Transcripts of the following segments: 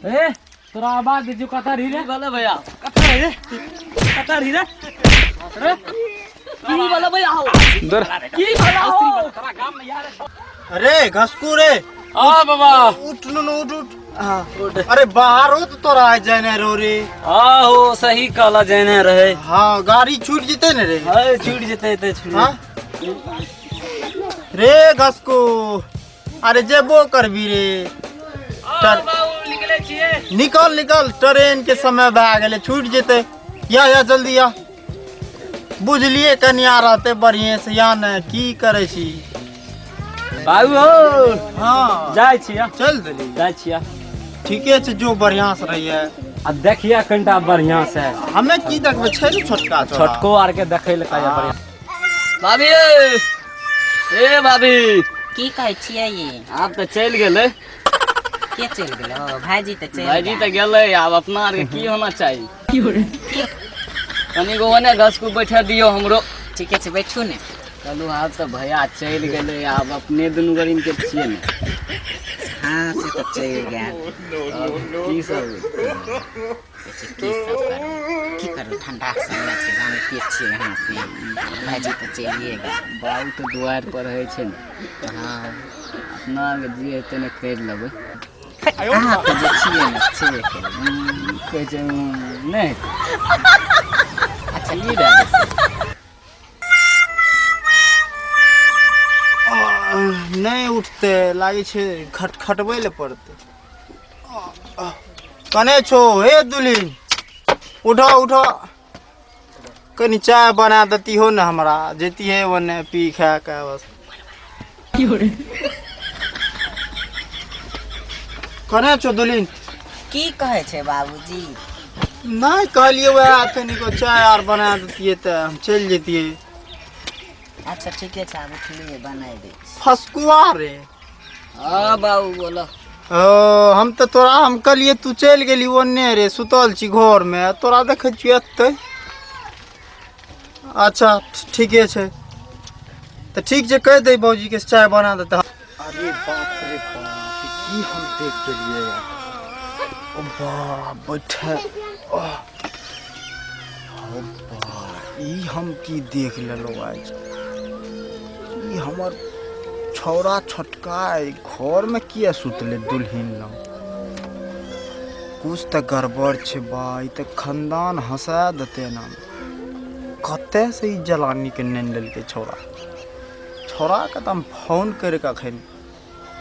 ए तोरा आवाज दे जो कता रही रे बोले भैया कता रही रे कता रही रे रे की बोले भैया हो दर की बोले हो तोरा गाम में यार अरे घसकू रे आ बाबा उठ नुनू उठ उठ हाँ। अरे बाहर हो तो तोरा आ जाने रो रे आहो सही कहला जेने रहे हाँ गाड़ी छूट जेते ने रे अरे छूट जेते ते छूट हाँ रे घसकू अरे जेबो करबी रे आ बाबू निकले छिए निकल निकल ट्रेन के समय भए गेलै छूट जेतै या या जल्दी या बुझलिए कनिया रहते बढ़िए से या ने की करै छी बाबू हो हाँ जाइ छिया चल देली जाइ छिया ठीके छै जो बढ़िया से रहिए आ देखिया कनिटा बढ़िया से हमे की देखबै छै ने छोटका छोरा छोटको आर के देखै लए कहैया बढ़िया भाभी ए भाभी की कहै छियै ये आब तऽ चलि गेलै के चलि गेलो भाईजी तऽ चलि भाईजी गेल। तऽ गेलै आब अपना आरके की होना चाही कनि गो ओने घसकू बैठा दियौ हमरो ठीके छै बैठू ने चलू आब तऽ भैया चलि गेलै आब अपने दुनू गरीब के छियै ने हाँ से तऽ चलि गेल तब की सब कहै छै, की सब करू की करू ठंडा के समय छै जानिते छियै अहाँ से भाईजी तऽ चलिए गेल बाबू तऽ दुआरि पर होइ छै ने हाँ अपना आरके जे हेतै ने करि लेबै अहाँ तऽ जे छियै ने छेबे करै कहै छै नहि अच्छा की भए गेल नहि उठतै लागै छै खटखटबै लए पड़तै कने छो हे दुल्हिन उठो उठो कनि चाय बना देती हो ने हमरा जैती है ओने पी खा के बस कने छो दुल्हिन की कहै छै बाबूजी नहि कहलियै वएह तनिको चाय आर बना देतियै तऽ हम चलि जैतियै अच्छा ठीके छै आब उठलियै बनाइ दै छी फसकुआ रे हाँ बाबू बोलो ओ हम तऽ तोरा हम कहलियै तू चलि गेली ओन्ने रे सुतल छी घरमे तोरा देखै छियै एतै अच्छा ठीके छै तऽ ठीक छै कहि दै भौजीके चाय बना देतै अरे बाप रे बाप ई की हम देख गेलियै यार ओ बाप बैठे ओ बाप ई हम की देख लेलहुँ आज ई हमर छौड़ा छोटका एहि घरमे किया सुतलै दुल्हिन लग कुछ तऽ गड़बड़ छै बा ई तऽ खानदान हँसा देतै एना कतयसँ ई जलानीके नानि लेलकै छौड़ा छौड़ाके तऽ हम फोन करि कऽ एखन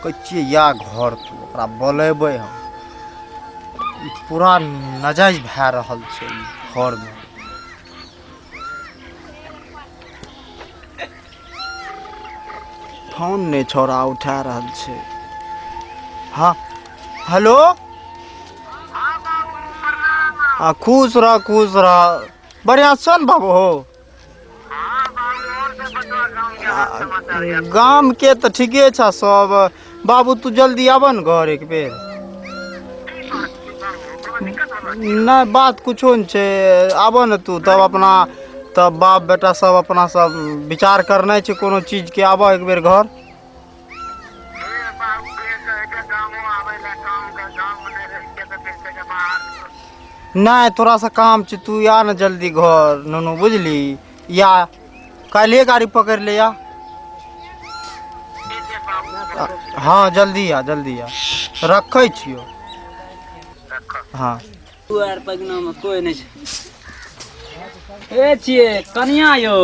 कहै छियै या घर तू ओकरा बोलेबै हम ई पूरा नाजायज भए रहल छै ई घरमे फोन नहि छौड़ा उठा रहल छै हँ हेलो आ खुश रह खुश रह बढ़िआँ छौ ने बाबू हो गामके तऽ ठीके छ सब बाबू तू जल्दी आबऽ ने घर एक बेर नहि बात कुछो नहि छै आबऽ ने तू तब अपना तब बाप बेटा सब अपना सब विचार करनाइ छै कोनो चीजके आबऽ एक बेर घर नहि तोरासँ काम छै तू आ ने जल्दी घर नुनू बुझली या काल्हिए गाड़ी पकड़ि ले आ हँ जल्दी आ जल्दी आ रखै छियौ हँ दुआर पगना में कोई नहीं छै ए छियै कनिया यौ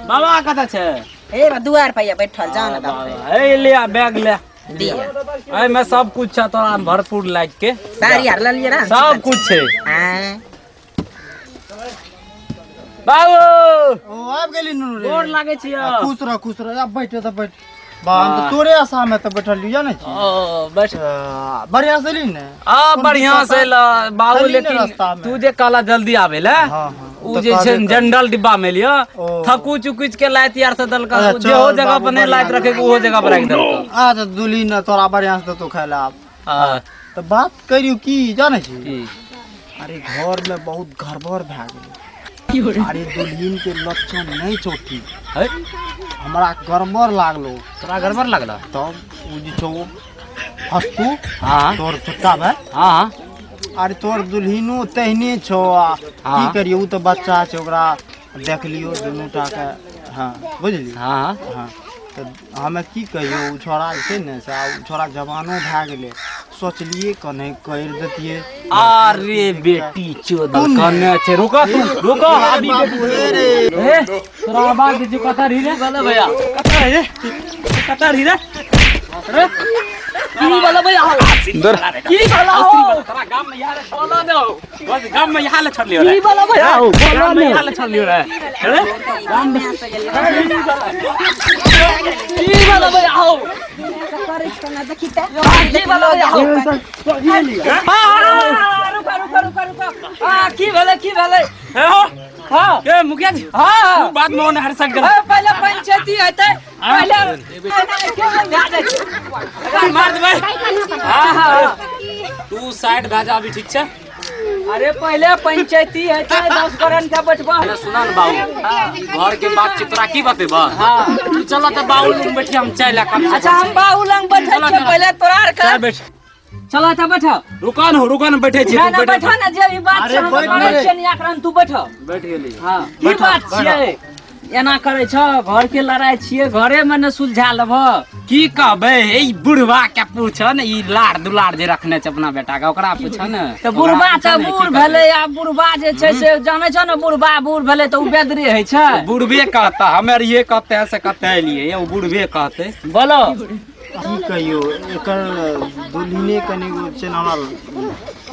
बाबा कतऽ छै हे बा दुआर पर या बैठल जाओ ने बाप ए ले आ बैग ले दिया एहिमे सब कुछ छै तोरा भरपूर लाइक के साड़ी आर ललियै रह सब कुछ छै हाँ बाबू ओ आबि गेली नुनू रे गोर लागै छियौ आ, खुश रह खुश रह आब बैठ तऽ बैठ बा हम तऽ तोरे आशा में तऽ बैठल लियो ने छी ओ बैठ आ, बढ़िया से ली ने आ बढ़िया से ल बाबू चली ने लेकिन रास्ता में। तू जे कहला जल्दी आबे ले हाँ, हाँ, उ तऽ जे छै कहबे जनरल डिब्बा में लियो ओ। थकू चुकुच के लाइत यार से दलका अच्छा, जेहो चल जगह बाबू, पर नहीं लाइत बढ़िया। रखे के ओहो जगह पर राखि देलका आ तऽ दुली ने तोरा बढ़िया से तो खाय ला आब हां तऽ बात करियौ की जानै छी की अरे घर में बहुत गड़बड़ भए गेलै अरे दुल्हिन के लक्षण नहीं छौ ठीक है हमरा गड़बड़ लागलो तोरा गड़बड़ लागला तब ओ जे छौ हसतू हाँ तोर छोटका भाई हाँ अरे तोर दुल्हिनो तेहने छौ आ की करियो उ तऽ बच्चा छै ओकरा देख लियो दुनू टा के हाँ बुझली हाँ हाँ तऽ हमे की कहियो उ छोड़ा जे छै ने से आब उ छोड़ा जवानो भए गेलै सोचलियै कने करि देतियै अरे बेटी चोदल कने छै रुको तू रुको अभी बाबू हे रे ए तोरा आवाज जे कता रही रे बोलो भैया कता रही रे कता रही रे की बोलो भैया की बोलो तोरा गाम में यहाँ बोलो दो बस गाम में यहाँ ले छोड़ लियो रे की बोलो भैया बोलो गाम में यहाँ ले छोड़ लियो रे अरे की बोलो भैया हो की बोलो भैया हो रुका रुका रुका रुका आ की भेलै की भेलै ए हो हाँ ए मुखिया जी हाँ तू बात में ओने हर सक ए, पहिले पंचायती हेतै पहिले मार देबै हाँ हाँ तू साइड भए जा अभी ठीक छै अरे पहिले पंचायती हेतै 10 गोरन के बैठबा अरे सुना न बाबू घर के बात छै तोरा की बतेबा हाँ तू चल त बाबू लग बैठी हम चाय लए कम अच्छा हम बाबू लंग बैठल चला, छियै चला। पहिले तोरा आर के चाय बैठ चला त बैठ रुका न रुका न बैठे छी ना तू ना बैठ बैठ ना जे भी बात छै अरे हम बैठ करै ने। छियै नियाकरण तू बैठ बैठ गेली हाँ की बात छियै एना करै छ घर के लड़ाई छियै घरे में ने सुलझा लेब की कहबै ई बुढ़वा के पूछ ने ई लाड़ दुलार जे रखने छै अपना बेटा के ओकरा पूछ ने तऽ बुढ़बा तऽ बूढ़ भेलै आब बुढ़बा जे छै से जानै छ ने बुढ़बा बूढ़ भेलै तऽ ओ बेदरे होइ छै बुढ़बे कहता हमे आर ये कहते हैं से कहते एलिए ये बुढ़बे कहते बोलो की कहियो एकर दुल्हिने कनि छै ने हमरा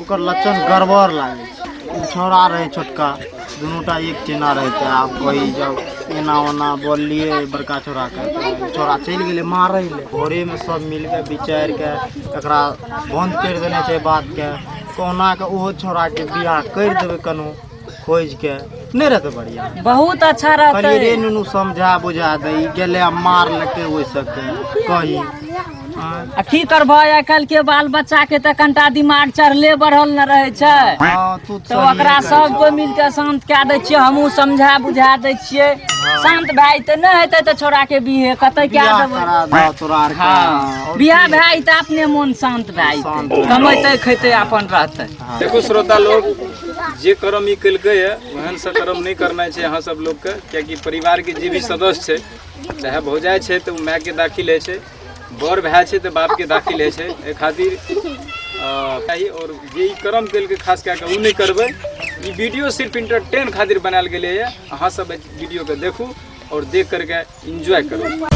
ओकर लक्षण गड़बड़ लागै छै उ छौड़ा रहै छोटका दुनूटा एक टेना रहै तऽ आब कही जब एना ओना बोललियै बड़का छौड़ाके तऽ छौड़ा चलि गेलै मारै लए घरेमे सब मिलके विचारिके एकरा बन्द करि देने छै बातके कहुना कऽ ओहो छौड़ाके बियाह करि देबै कनो खोजिके नहि रहतै बढ़िआँ बहुत अच्छा कहलियै रहतै रे नुनू समझा बुझा दे ई गेलै आ मारलकै ओहि सबके कही आँय। आ की करबह आइ काल्हि के बाल बच्चा के तऽ कनिटा दिमाग चढ़ले बढ़ल ने रहै छै हँ तू तऽ ओकरा सब कोइ मिलके शान्त कए दै छियै हमहूँ समझा बुझा दै छियै शान्त भए जेतै नहि हेतै तऽ छोड़ा के बिहे कतऽ कए बियाह देबै करा दह तोरा आरके हँ बियाह भए जेतै अपने मोन शान्त भए जेतै शान्त भए कमेतै खैतै अपन रहतै देखू श्रोता लोग जे कर्म ई केलकै है ओहन से कर्म नहि करना छै अहाँ सब लोगके कियाकि परिवारके जे भी सदस्य छै चाहे भौजाइ छै तऽ ओ मायके दाखिल होइ छै बर भाय छै तऽ बापके दाखिल होइ छै एहि खातिर चाही आओर जे ई कर्म केलकै खास कए कऽ ओ नहि करबै ई वीडियो सिर्फ इंटरटेन खातिर बनायल गेलैए अहाँ सब एहि वीडियोके देखू आओर देख करके एन्जॉय करू।